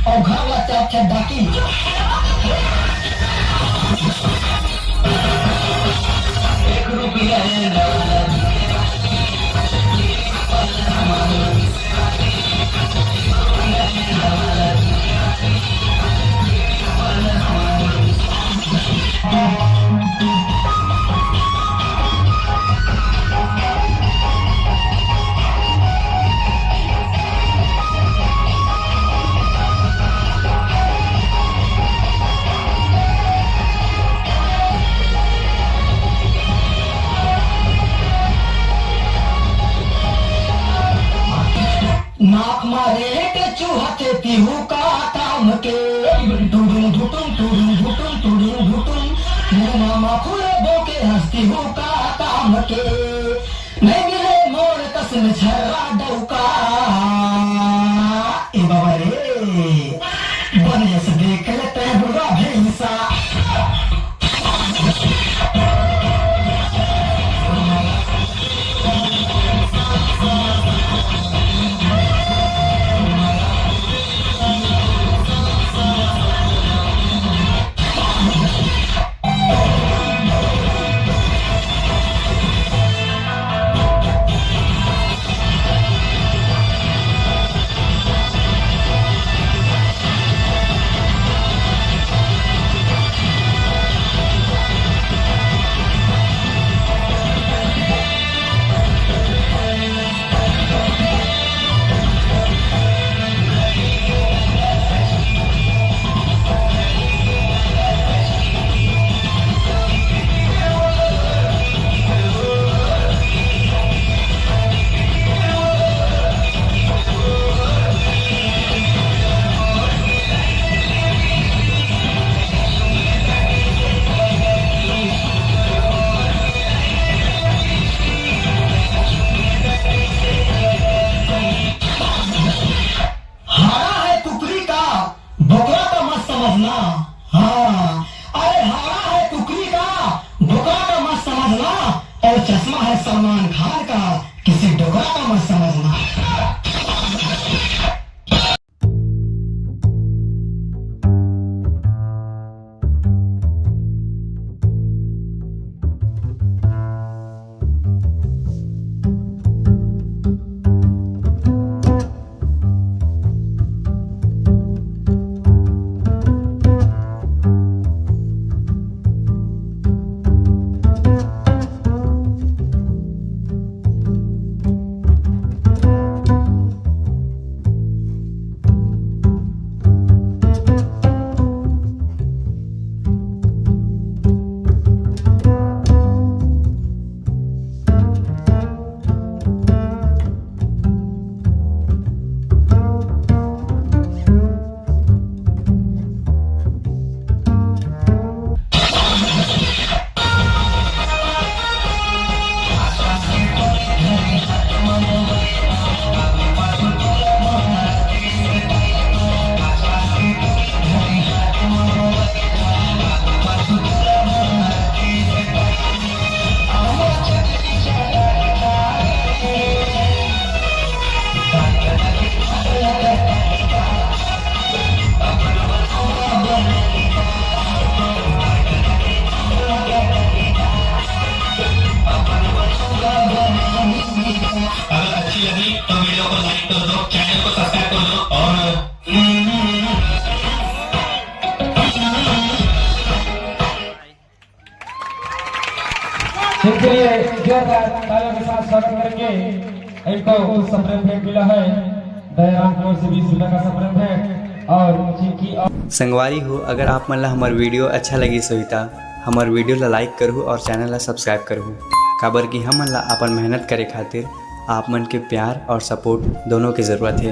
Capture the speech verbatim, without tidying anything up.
अउ घर ला चार छत डाकी। नाक मारे के चूहा के पीहू का काम के। टुडुम ढुटुम, टुडुम ढुटुम, टुडुम ढुटुम। मुँह मामा फूले बोके हंसती हूँ का काम के। नहीं मिले मोर कस में छर्रा डौका। ए बाबा रे, बनिया से देख लेते हैं बुढ़वा भैंसा। हाड़ा है कुकरी का, बोकरा का मत समझना। हाँ, अरे हाड़ा है कुकरी का, बोकरा का मत समझना, और चश्मा है सलमान खान का, किसी डोकरा का मत समझना। अगर अच्छी लगी तो वीडियो को लाइक कर दो, चैनल को सब्सक्राइब कर दो और इनके लिए जोरदार तालियों के साथ स्वागत करेंगे। इनको कुछ सप्रेम भेंट मिला है, दयाराम की ओर से बीस रुपए का सप्रेम भेंट और चिंकी और संगवारी हो, अगर आप मन ला हमर वीडियो अच्छा लगिस होही त हमर वीडियो ला लाइक करहू और चैनल ला सब्सक्राइब करहू, काबर कि हमन ला अपन मेहनत करे खातिर आप मन के प्यार और सपोर्ट दोनों के जरूरत हे।